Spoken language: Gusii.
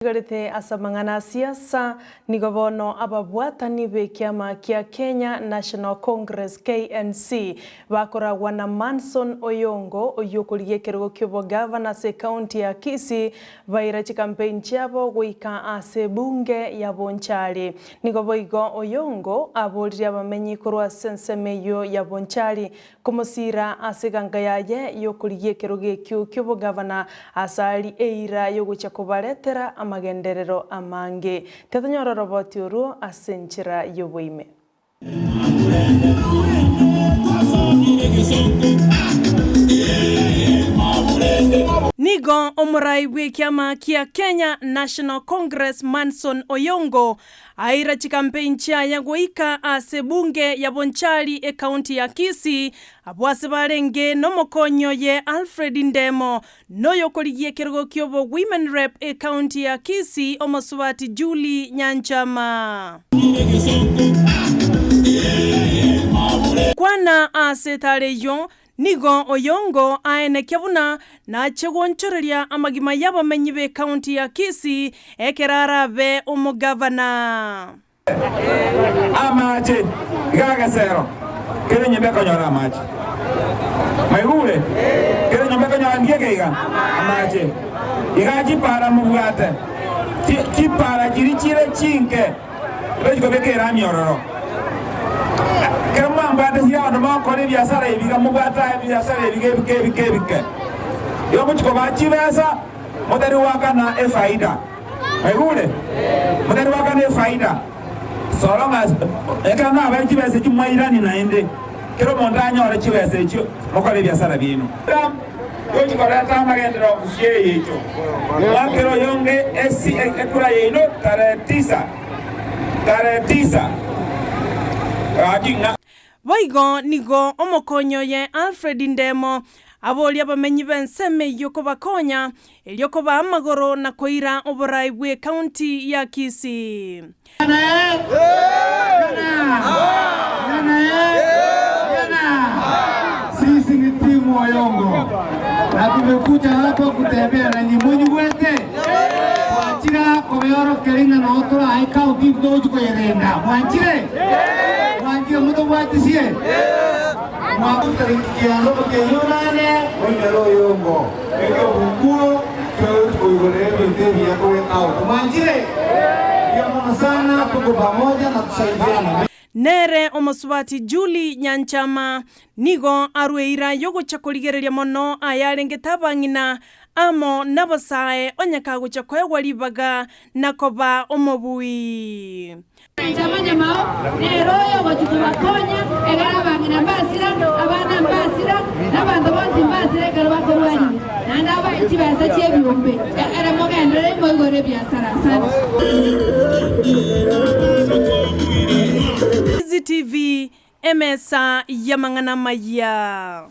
Tigarete ase amang'ana a siasa, nigo bono ababwatani b'ekiama kia Kenya National Congress, KNC, bakoragwa na Manson Oyongo oyio okorigia ekerogo ki'obogavana ase ekaunti ya Kisii baira chikampeini chiabo goika ase ebunge ya Bonchari. Nigo boigo Oyongo aboririe abamenyi korwa ase ensemo eyio ya Bonchari Komosiira ase eganga yaye y'okorigia ekerogo ekio ki'obogavana, ase aria eira y'ogochia kobaretera amagenderero amange. Titonyora oroboti orwo ase enchera y'oboime. Nigo omorai bw'ekiama kia Kenya National Congress Manson Oyongo Aira chikampein chiaye goika ase ebunge ya Bonchari ekaunti ya Kisii, abwo ase barenge nomokonyi oye Alfred Ndemo, na oyokorigia ekerogo ki'obo Women Rep ekaunti ya Kisii omosubati Julie Nyanchama. Kwana ase etaro eyio, Nigo Oyongo aenekia buna nache gwonchoreria amagima y'abamenyi b'ecounty ya Kisii ekero arabe omogavana. Amache iga agesero, kera enyomba ekonyora amache. Mwaigure? Kera enyomba ekonyora nki eke iga? Amache. Iga chipara mobwate, chipara chiria chire chinke. Tochi kobeka erami ororo. Ekero mwambwate siri abanto mogokora ebiasara ebi iga mobwate aye ebiasara ebi iga ebike ebike ebike. Igo mochi kobaa chibesa motari goakana efaida. Mwaigure? Motari goakana efaida. So long as ekero nabaire chibesa echio mwairanie naende, kera omonto anyore chibesa echio mokore ebiasara biaino. Tochi koreta amagenderero gusii eye echo. Mwakera oyonge esi ekura yaino tarehe tisa, tarehe tisa. Gaki ng'a. Boigo nigo omokonyi oye Alfred Ndemo aboria abamenyi b'ensemo eyio kobakonya erio kobaa amagoro na koira oborai bw'ecounty ya Kisii. Sisi ni timu Oyongo na tumekuja hapa kutembea na inye monyigwete twachire kobeorokeria ng'a noo torae county intwe togochi koyerenda mwanchire mwanchire motobwatisie mwatariki kianda omotienyi onane moinyore Oyongo ekebunguo Togochi koigorera ebinto ebiya korwa ekaunti. Mwanchire? Mbuya mono sana, tuko pamoja na tusaidiane. Nere omosubati Julie Nyanchama nigo arwe eira y'ogocha korigereria mono ayarengete abang'ina amo nabasae onye kagocha koegwa ribaga na koba omobui. Enchama nyamao nere oyo ogochia kobakonya, egere abang'ina mbasira, abana mbasira, na abanto bonsi mbasira ekero bakorwarigwa, naende abae chibesa chi'ebiombe, egere mogenderere moigore ebiasara. Asante. CCTV, Emesa y'amang'ana amayia.